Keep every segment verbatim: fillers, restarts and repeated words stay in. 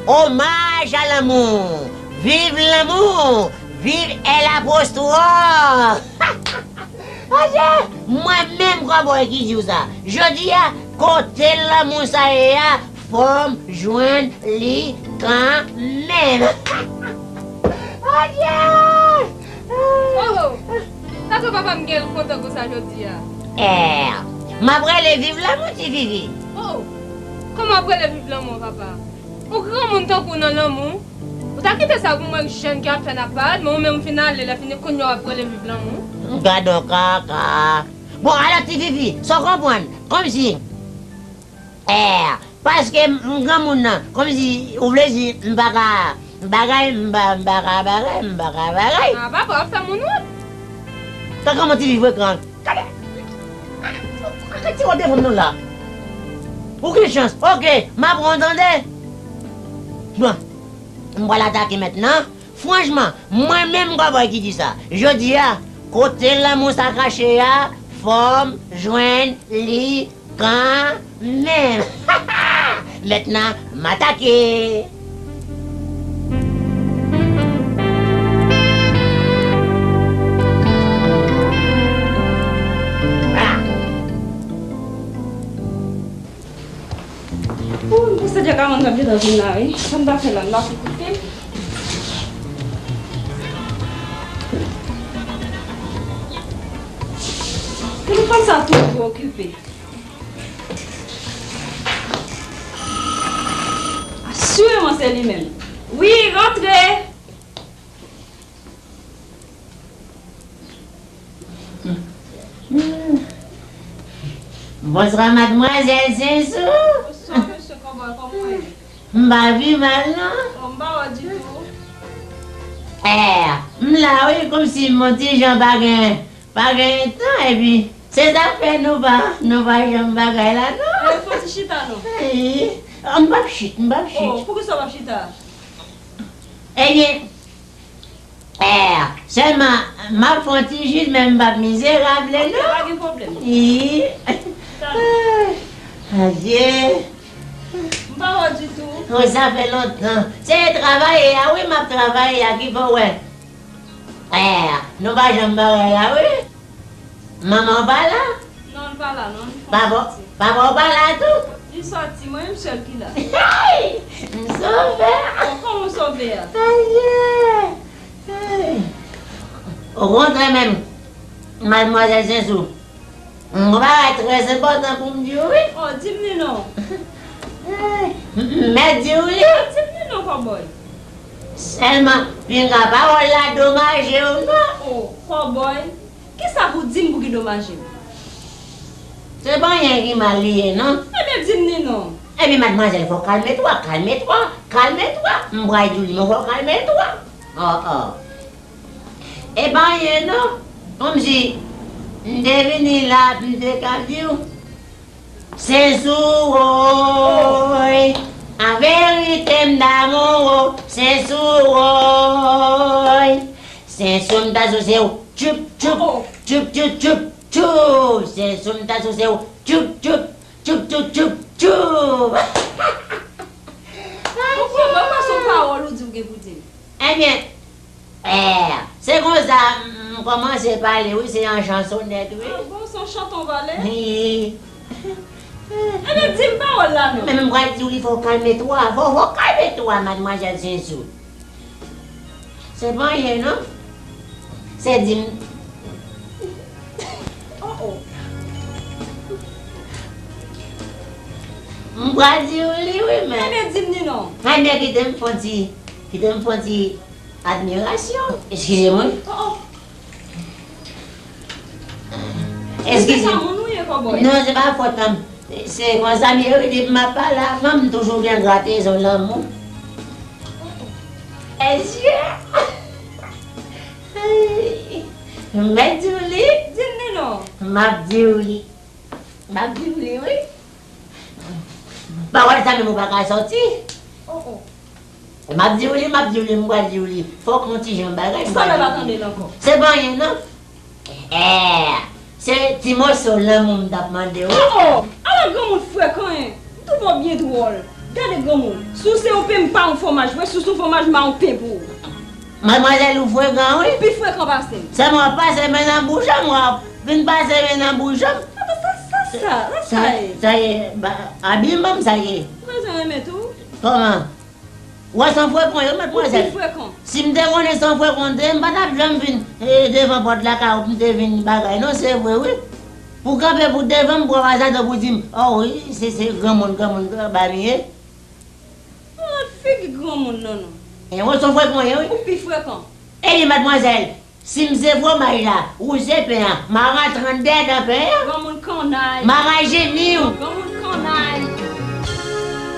Omaj a lanmou! Viv lanmou! Viv L apostwòf! Adye! Mwen menm kòbòy ki di w sa. Jodi a, kote lanmou sa ye a, fò m jwenn li kanmenm. Adye! Oh, oh. Sa fè papa m gen kontan konsa jodi a? Eh, m ap rele viv lanmou, ti Vivi. Oh, kòman w ap rele viv lanmou an, papa? Yon granmoun tankou w nan lanmou, ou ta kite sa pou mwen k jèn ki ap fè n ap parèt, men ou menm ou fin ale, lè fini kounye a w ap rele viv lanmou. Gadon kaka. Bon, alò ti Vivi, sa w konprann? Kòmsi, eh, paske m, m granmoun nan, kòmsi ou vle di m pa ka bagay, m pa, m pa ka bagay, m pa ka bagay. Ah, papa, w ap fè moun wont. Kaka, kòman ti Vivi frekan? Gade, gade ti wòt devan m nan la. Ou gen chans. Oke, m ap pran w tande. Bon, m pral atake mentnan. Franchman, mwen menm kòbòy ki di sa. Jodi a, kote lanmou sa kache a, fò m jwenn li kanmenm. Mentnan, m atake. Ooh, m panse Djaka mwen ap gentan vin la, wi. Sa m ta fè la, m pa fè koute. Telefòn sa toujou okipe. Asireman se li menm. Wi, rantre! Bonswa, madmwazèl Zezou. Bonswa, mesye Kòbòy, kòman w ye? M pa pi mal, non. Oh, m pa wè w ditou. Eh, m la, wi, kòmsi m on ti jan pa gen, pa gen tan, epi se sa k fè nou pa, nou pa janm bagay la, non. Eh, fò ti chita, non. Eh, m p ap chit, m p ap chit. Oh, poukisa w p ap chita? Ebyen, eh, sèlman, m ap fè yon ti jis, men m p ap mizerab, non. Ok, pa gen pwoblèm. Wi. Talè. Adye. M pa wè w ditou. Oh, sa fè lontan. Se travay a, wi, m ap travay a, ki fè w wè. Eh, nou pa janm bagay la, wi. Manman w pa la? Non, l pa la, non. Papa, papa w pa la tou? Li sòti, mwen menm sèl ki la. Hey! M sove! Oh, kòman w sove a? Aye! Hey! Okontrè menm, madmwazèl Sensou, m gen yon bagay trè enpòtan pou m di w, wi. Oh, di m li non. Hey! M, m mèt di w li? Oh, di m li non, Kòbòy. Sèlman, pinga pawòl la domaje w, non? Oh, Kòbòy. Kisa pou w di m pou ki domaje m? Se pa anyen ki mal li ye, non. Ebyen, di m ni non. Ebyen, madmwazèl, fò w kalme twa, kalme twa, kalme twa. M pral di w li, men fò w kalme twa. Oh, oh. E pa anyen, non. Kòmsi, m te vini la, m te ka di w. Sensou woy, an verite m damou w, Sensou woy. Sensou m ta souse w, tchoup, tchoup, tchoup, tchoup, tchoup, tchoup. Sensou m ta souse w, tchoup, tchoup, tchoup, tchoup, tchoup, tchoup. Ou konprann, mwen se yon pawòl ou di w gen pou di m. Ebyen, Eh, se konsa m, m kòmanse pale, wi, se an chansonèt, wi. Ah bon, se yon chanton w pale? Wi. Ebyen, di m pawòl la, non. Men m pral di w li, fò w kalme twa, fò, fò w kalme twa, madmwazèl Sensou. Se pa anyen, non. Se di m. Oh, oh. M pral di w li, wi, men. Ebyen, di m ni non. Ebyen, kite m fè yon ti, kite m fè yon ti Admirasyon. Eskize mwen. Oh, oh. Eskize. Se sa moun ou ye, Kòbòy? Non, se pa fòt an m. Se konsa m ye, wi, depi m ap pale avè w, m toujou gen gratezon lanmou. Esye. M mèt di w li. Di m li non. M ap di w li. M ap di w li, wi. Pawòl sa menm ou pa ka sòti. Oh, oh. M ap di w li, m ap di w li, m pral di w li. Fòk yon ti jan bagay, m pral di w li. Sa m pa tande l ankò. Se pa anyen, non. Eh, se ti moso lanmou m t ap mande w. Oh, oh! Ala granmoun frekan, en! M twouve w byen dwòl. Gade granmoun, si w se yon pen, m pa yon fwomaj vre, si w se yon fwomaj, m pa yon pen pou ou. Madmwazèl, ou frekan, wi. Ou pi frekan pase m. Sèlman w ap pase men nan bouch an, w ap vin pase men nan bouch an. Sa, sa, sa, sa, sa ye. Sa ye, ba, abiman m sa ye. Ou bezwen renmen tou? Kòman? Ou wè se yon frekan, wi, madmwazèl. Ou pi frekan. Si m te konnen se yon frekan w te ye, m pa t ap janm vin, e, devan pòt lakay ou pou m te vin bagay, non, se vre, wi. Pou kanpe pou devan m, pou w ap azadan pou di m, o wi, se, se granmoun, granmoun, granmoun li ye. Ou nan figi granmoun, non, non. E, ou se yon frekan w ye, wi. Ou pi frekan. Ebyen, madmwazèl, si m se fwomaj la, ou se pen an, m a rantre anndan nan pen an. Granmoun kannay. M a rajeuni w. Granmoun kannay.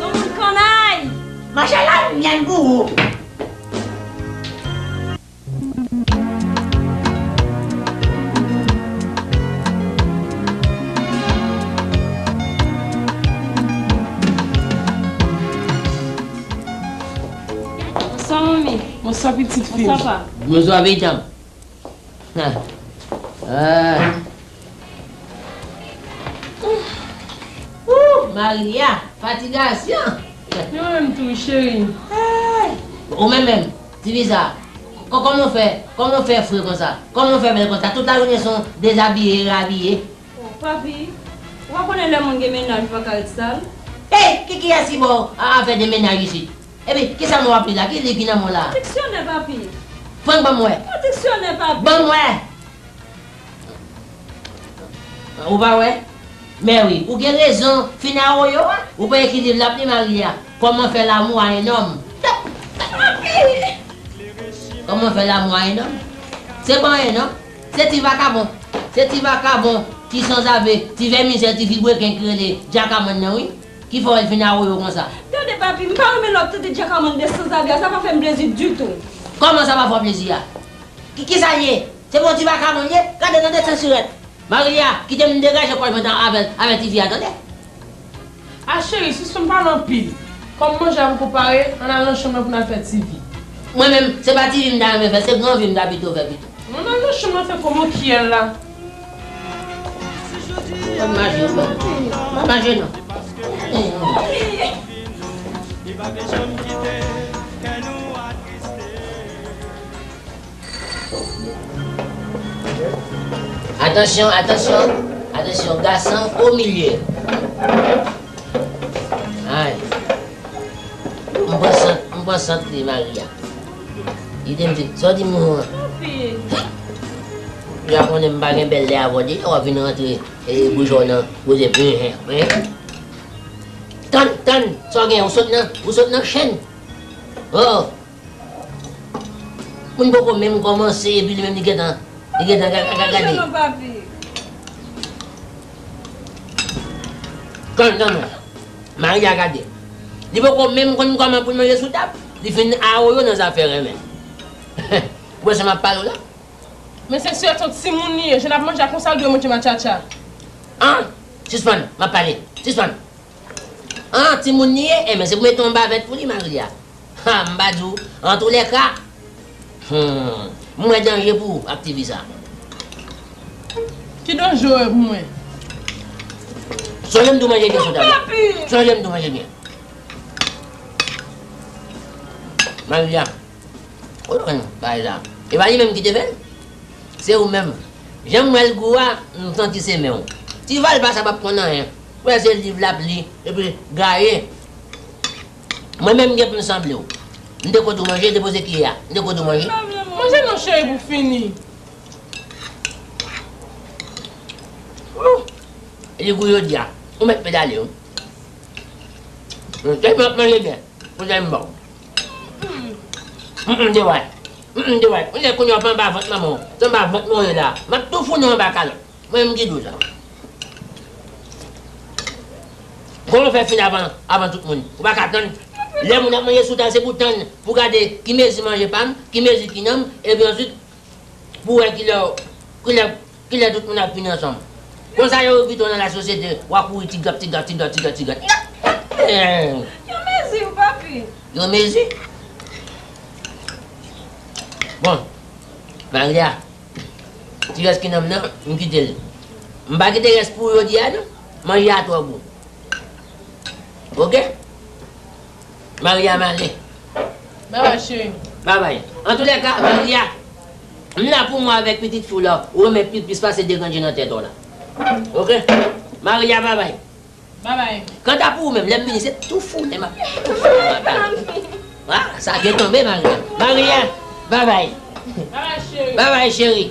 Granmoun kannay. Machala m nyann pou ou. Bonswa, manmi. Bonswa, pitit fi m. Bonswa, pa. Bonswa, pitit m. Ah. Ah. Ooh, Maria, fatigasyon. Mwen menm tou, cheri. Ay. Ou menm menm, ti fi sa, kò-, kòman w fè, kòman w fè fre konsa? Kòman w fè bèl konsa? Tout lajounen se yon dezabiye, rabiye. Oh, papi, ou pa konnen lè moun gen mennaj, ou pa ka ret sal? Ey, ki, kiyès ki ba w a, afè de mennaj isit? Epi, kisa men w ap li la? Ki liv ki nan men w la? Diksyonè, papi. Frank, ban m wè. Yon diksyonè, papi. Ban m wè. Ou pa wè? Mè wi, ou gen rezon, fin awoyo a, ou pa ekilibre l ap li Maria. Comment faire l'amour à un homme? Papi! Comment faire l'amour à un homme? Se pa anyen non. Se ti vakabon. Se ti vakabon, ti sanzave, ti vèmizè, ti vibreken ki rele Djakamann nan wi. Ki fè w fin awoyo konsa. Gade papi, m pa renmen lè w ap tande Djakamann de sanzave a, sa pa fè m plezi ditou. Kòman sa pa fè w plezi a? Ki, kisa l ye? Se pa yon ti vakabon l ye? Gade nan de san sirèt. Maria, kite m degaje kò m avè, avè ti fi a, tande? A cheri, sispann pale anpil. Kòm manje a poko pare, ann al nan chanm nan pou n al fè ti vi. Mwen menm, se pa ti vi m ta renmen fè, se gran vi m ta pito fè pito. Ann al nan chanm nan fè kòman kiyè l la. Mwen manje, mwen. Mwen manje non. Atansyon, atansyon, atansyon, gason o milye. Ay. M pran sant, m pran sant li, Maria. Li te m di, sa w di m ou an? Papi. Ou ja konnen m pa gen bèl lè avè w, deja w ap vin rantre, e, bouch ou nan koze, hein, hein. Tann, tann, sa w gen, ou sot nan, ou sot nan chenn. Oh. Moun poko menm kòmanse epi li menm li gentan, li gentan ga-, ga-, gade. Manje non, papi. Konn, konn. Maria gade. Li poko menm konn kòman pou l manje sou tab. Li fin awoyo nan zafè renmen. Ou wè sa m ap pale w la? Men se sèten timoun li ye, jan l ap manje a konsa l dwe manje matchatcha. An? Sispann, m ap pale. Sispann. An, timoun li ye? Enben, se pou mete yon bavèt pou li, Maria. Ha, m pa di w. Antoulèka, hmm, m wè danje pou ou ak ti fi sa. Ki danje w wè pou mwen? Sonje m di w manje byen sou tab la. Papi! Sonje m di w manje byen. Maria, ou konn bagay sa. E pa li menm ki te fè l? Se ou menm. Jan m wè l gou a, m santi se men w. Ti Val pa sa p ap konn anyen. Wè se liv l ap li, epi gaye. Mwen menm m gen pou m sanble w. M te kote w manje, depoze kiyè a. M te kote w manje. Manje non cheri pou fini. Ooh! Li gou jodi a. Ou mèt pedale wi. Tèlman w ap manje byen. Pou sa m ba w. Mm, mm, de wè. Mm, mm, de wè. Ou nèk kounye a w pa anba vant manman w. Se anba vant mwen w ye la. M ap tou founen w anba kalòt. Mwen menm ki di w sa. Kòman w fè fin avan, avan tout moun? Ou pa ka tann. Lè moun ap manje sou tab, se pou tann, pou gade ki mezi manje pa m, ki mezi ki nan m, epi answit, pou wè kilè, kilè, kilè tout moun ap vin ansanm. Konsa yo envite w nan lasosyete, w a kouri ti gap, ti gap, ti gap, ti gap, ti gap. Yon mezi wi, papi. Yon mezi? Bon, Maria, ti rès ki nan m nan, m kite l. M pa kite rès pou ou jodi a non. Manje a twò gou. Oke? Maria, m ale. Babay, cheri. Babay. Antoulèka, Maria, m la pou mwen avèk pitit fi w la. Ou renmen pil plis pase de grenn je nan tèt ou la. Oke? Maria, babay. Babay. Kanta pou ou menm, lè m vini, se tou foule m ap tou foule m ap ale. Ah, sa byen tonbe, Maria. Maria, babay. Babay, cheri. Babay, cheri.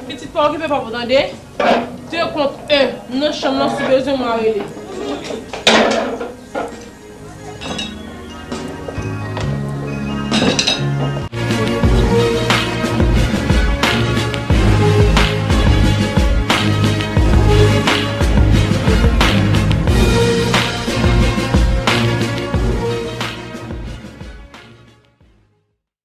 Pitit, pa okipe papa, tande? De kont en, nan chanm nan, si w bezwen mwen, rele.